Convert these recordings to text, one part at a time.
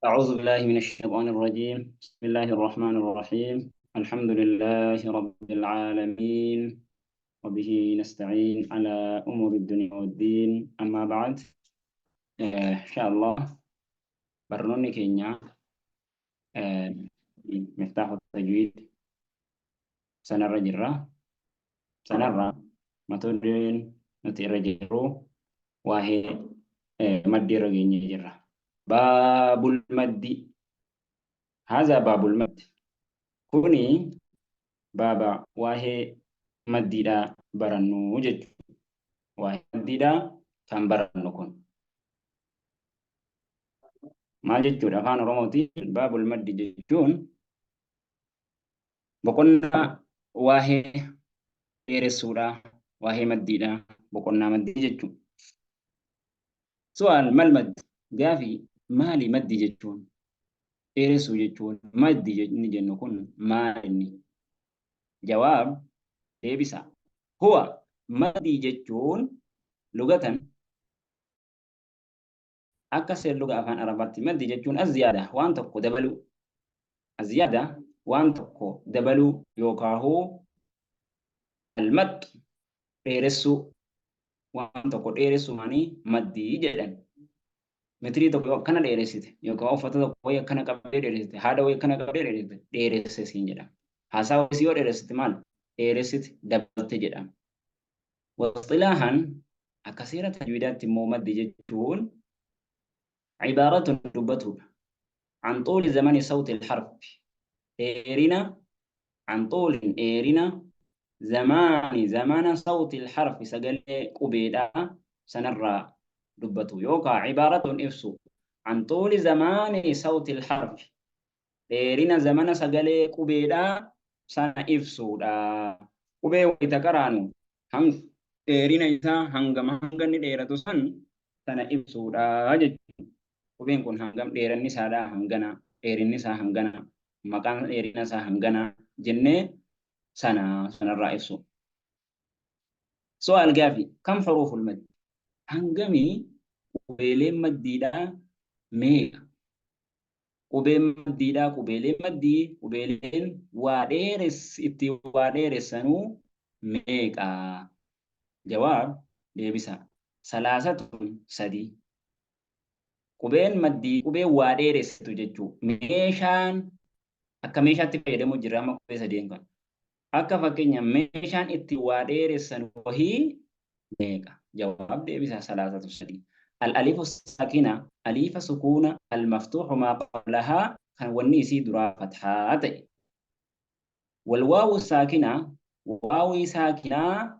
أعوذ بالله من الشيطان الرجيم. بسم الله الرحمن الرحيم. الحمد لله رب العالمين، وبه نستعين على أمور الدنيا والدين. أما بعد، إن شاء الله barnoonni keenya مفتاح التجويد sanarra jirra. Sanarra mata dureen nuti irra jirru waa'ee maddii irra geenyee jirra. باب المد. هذا باب المد. Kuni baaba waa'ee maddiidhaa barannu jechuudha. Waa'ee maddiidhaa kan barannu kun. Maal jechuudha afaan Oromootiin باب المد jechuun boqonnaa waa'ee dheeressuudha, waa'ee maddiidha, boqonnaa maddii jechuudha. سؤال: ما المد؟ Gaafii, maali maddi jechuun? Dheeressuu jechuun maddi inni jennu kun maali inni? جواب, deebisa. هو, maddii jechuun, لغة, akka seerluga afaan Arabaatti maddi jechuun الزيادة, waan tokko dabaluu. الزيادة, waan tokko dabaluu, yookaahuu المط, dheeressuu. Waan tokko dheeressuu maanii maddii jedhan. Metirii tokko yoo akkana dheeressite, yookaan uffata tokko wayii akkana qabdee dheeressite, haada wayii akkana qabdee dheeressite, dheeresse siin jedhama. Haasaa wayii yoo dheeressite maal? Dheeressite, dabalte jedhama. واصطلاحا, akka seera tajwiidaatti immoo maddi jechuun عبارة, dubbatudha. عن طول زمن صوت الحرف, dheerina, عن طول, dheerina, زمان, zamana, صوت الحرف, sagalee qubeedhaa sanarraa dubbatu, yookaan عبارة, ibsu, عن طول زمان صوت الحرف, dheerina zamana sagalee qubeedhaa sana ibsuudha. Qubee wayita qaraanu dheerina isaa hangam hanga inni dheeratu san sana ibsuudha jechuudha. Qubeen kun hangam dheeranni isaadhaa hangana, dheerinni isaa hangana, maqaan dheerina isaa hangana jennee sana sanarraa ibsu. سؤال, gaafii: كم حروف المد؟ Hangamii qubeeleen maddiidhaa meeqa? Qubeen maddiidhaa, qubeeleen maddii, qubeeleen waa dheeres itti waa dheeressanuu meeqa? جواب, deebisa. ثلاثة, sadii. Qubeen maddii qubeen waa dheeressitu jechuu. Meeshaan akka meeshaatti fayyadamuu jirra amma qubee sadeen kan. Akka fakkeenya meeshaan itti waa dheeressan wahii meeqa? جواب, deebisa, ثلاثة, sadii. الألف الساكنة, aliifa sukuuna, المفتوح ما قبلها, kan wanni isii duraa fathaa ta'e. والواو الساكنة, waawii saakinaa,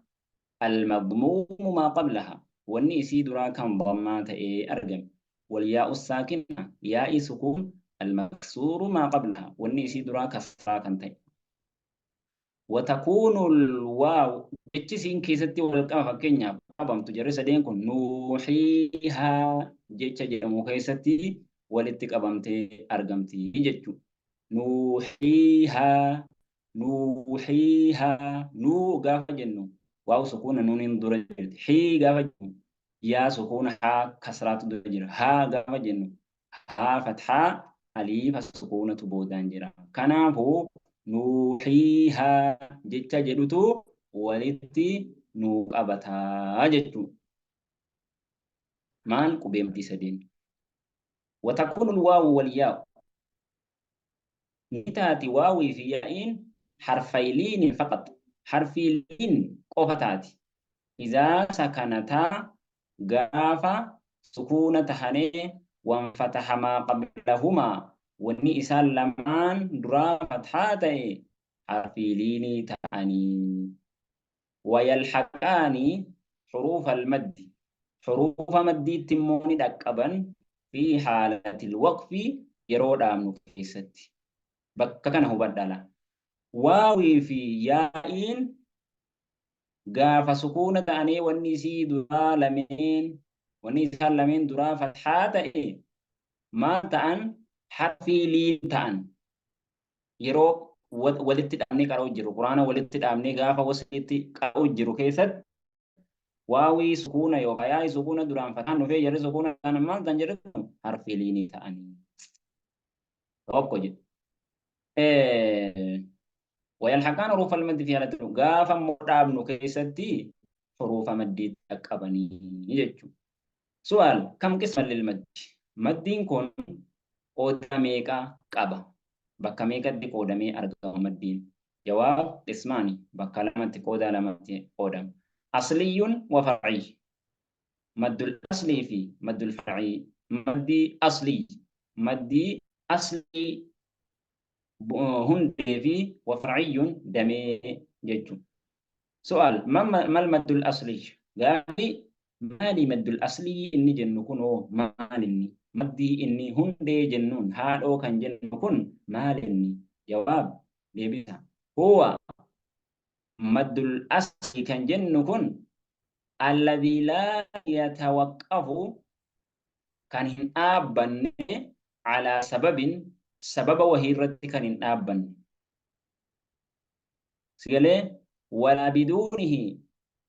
المضموم ما قبلها, wanni isii duraa kan dammaa ta'ee argame. والياء الساكنة, yaa'ii sukuun, المكسور ما قبلها, wanni isii duraa kasraa kan ta'e. وتكون الواو, jechi isiin keessatti wal qaba, fakkeenyaaf qabamtu jarri sadeen kun نوحيها jecha jedhamu keessatti walitti qabamtee argamti jechuudha. نوحيها, نوحيها, nuu gaafa jennu waaw sukuuna nuuniin dura jirti. Xii gaafa jennu yaa sukuuna haa kasraatu dura jira. Haa gaafa jennu haa fathaa aliifa sukuunatu boodaan jira. Kanaafuu نوحيها jecha jedhutu walitti nuu qabataa jechuudha. Maal qubee maddii sadeen? وتكون الواو والياء, ni taati waawii fi yaa'iin, حرفي لين فقط, harfii liin qofa taati. إذا سكنتا, gaafa sukuuna tahanii, وانفتح ما قبلهما, wanni isaan lamaan duraa fathaa ta'e harfii liinii ta'anii. ويلحقان حروف المد, xuruufa maddiitti immoo ni dhaqqaban, في حالة الوقف, yeroo dhaabnu keessatti. Bakka kana hubadhaa. Waawii fi yaa'iin gaafa sukuuna ta'anii wanni isii duraa lameen, wanni isaan lameen duraa fathaa ta'e maal ta'an? Harfii liin ta'an. Yeroo walitti dhaabnee qara'u jiru, quraana walitti dhaabnee gaafa wasitti qara'u jiru keessatti waawii sukuuna yookaan yaa'ii sukuuna duraan fathaan dhufee jarri sukuuna ta'an maal ta'an? Jarri kun harfii liinii ta'anii. Tokko jedhe. ويلحقان حروف المد في حالة gaafa immoo dhaabnu keessatti hurufa maddii qaqqabanii jechuudha. سؤال كم قسما للمد؟ Maddiin kun qooda meeqa qaba? Bakka meeqatti qoodamee argama maddiin? جواب قسمان bakka lamatti qooda lamatti qoodama. أصلي وفرعي. مد الأصلي في مد الفرعي. مدي أصلي مدي أصلي hundee fi وفرعي damee jechuudha. سؤال ما المد الأصلي؟ Gaaffii maali مد الأصلي inni jennu kun hoo maal inni? Maddii inni hundee jennuun haadhoo kan jennu kun maal inni? جواب deebisa. هو مد الأصلي kan jennu kun الذي لا يتوقف kan hin dhaabbanne على سبب sababa wahii irratti kan hin dhaabbanne. Sigalee ولا بدونه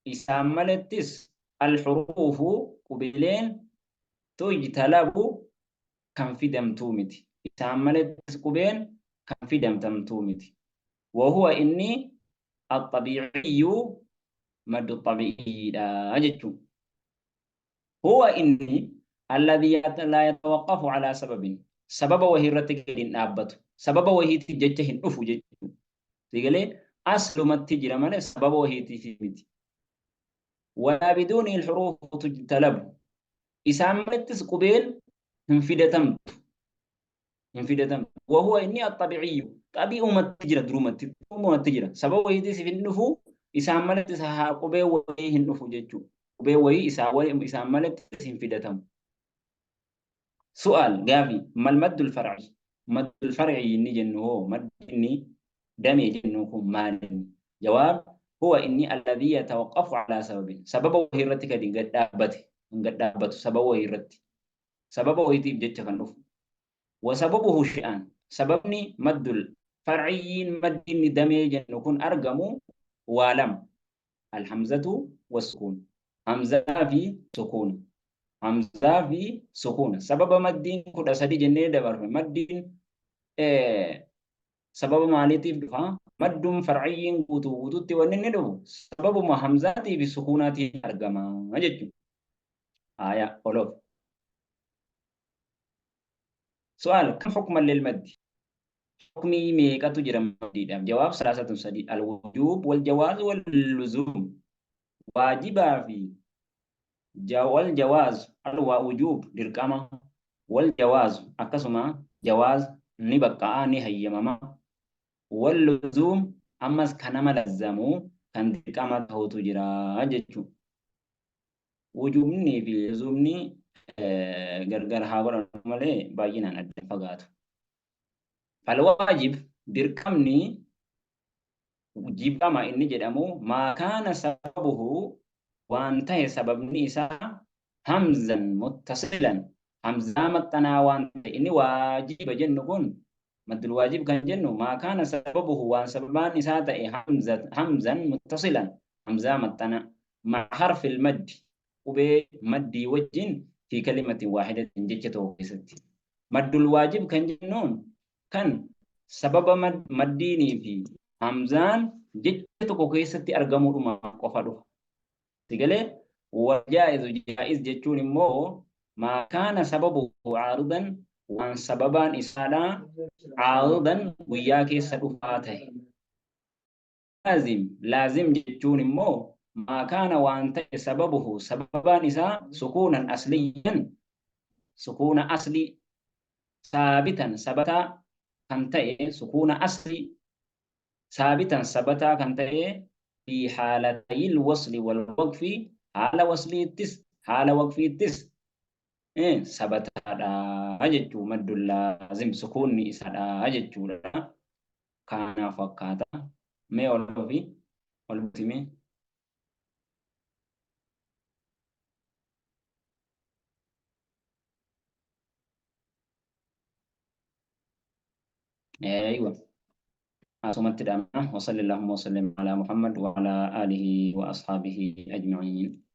isaan malettis الحروف qubileen تجتلب kan fidamtuu miti. Isaan malettis qubeen kan fidamtamtuu miti. وهو inni الطبيعي مد الطبيعي jechuudha. هو inni الذي لا يتوقف على سبب sababa wahii irratti gadi hin dhaabbatu. Sababa wahiitiif jecha hin dhufu jechuudha. Sigalee aslumatti jira malee sababa wahiitiif miti. ولا بدونه الحروف تجتلب isaan malettis qubeen hin fidatamtu. Hin fidatamtu. وهو inni الطبيعي xabi'umatti jira durumatti durumatti jira. Sababa wahiitiif hin dhufu isaan malettis haa qubee wahii hin dhufu jechuudha. Qubee wahii isaan malettis hin fidatamu. سؤال gaaffii ما المد الفرعي؟ مد الفرعي inni jennu hoo maddi inni damee jennu kun maal inni? جواب هو inni الذي يتوقف على سبب sababa wahii irratti kan hin dhaabbate hin dhaabbatu sababa wahii irratti sababa wahiitiif jecha kan dhufu. وسببه شيئان sababni مد الفرعي maddi inni damee jennu kun argamu waa lama الهمزة والسكون hamzaa fi sukuuna. Hamzaa fi sukuuna. Sababa maddiin 13 jennee dabarfe. Maddiin sababa maaliitiif dhufa? Madduun farciyyiin guutuu guutuutti wanni inni dhufu sababuma hamzaatii fi sukuunaatiin argama jechuudha. Aya olof. سؤال كم حكما للمد؟ حكمي meeqatu jira maddiidhaaf? جواب ثلاثة sadii الوجوب والجواز واللزوم. Waajibaa fi والجواز الوجوب dirqama والجواز akkasuma jawaaz ni baqqa'aa ni hayyamama واللزوم ammas kan nama lazzamu kan dirqama ta'utu jira jechuudha. Wujuubnii fi luzuumni gargar haa godhamu malee baay'inaan adda fagaatu. فالواجب dirqamni jibama inni jedhamu ما كان سببه waan ta'e sababni isaa همزا متصلا hamzaa maxxanaa waan ta'e inni waajiba jennu kun مد الواجب kan jennu ما كان سببه waan sababaan isaa ta'e همزا متصلا hamzaa maxxanaa مع حرف المد qubee maddii wajjin في كلمة واحدة jecha tokko keessatti. مد الواجب kan jennuun kan sababa maddiinii fi hamzaan jecha tokko keessatti argamuudhuma qofa dhufa. Sigalee والجائز jaa'iz jechuun immoo ما كان سببه عارضا waan sababaan isaadhaa عارضا guyyaa keessa dhufaa ta'e. لازم laazim jechuun immoo ما كان waan ta'e سببه sababaan isaa سكونا أصليا sukuuna aslii ثابتا sabataa kan ta'e sukuuna aslii ثابتا sabataa kan ta'e في حالتي الوصل والوقف haala wasliittis haala waqfiittis sabataadha jechuu مد اللازم sukuunni isaadha jechuudha. Kanaaf fakkaata. Mee ol fi ol butimee. أيوة asumatti dhaabna. وصلى اللهم وسلم على محمد وعلى آله وأصحابه أجمعين.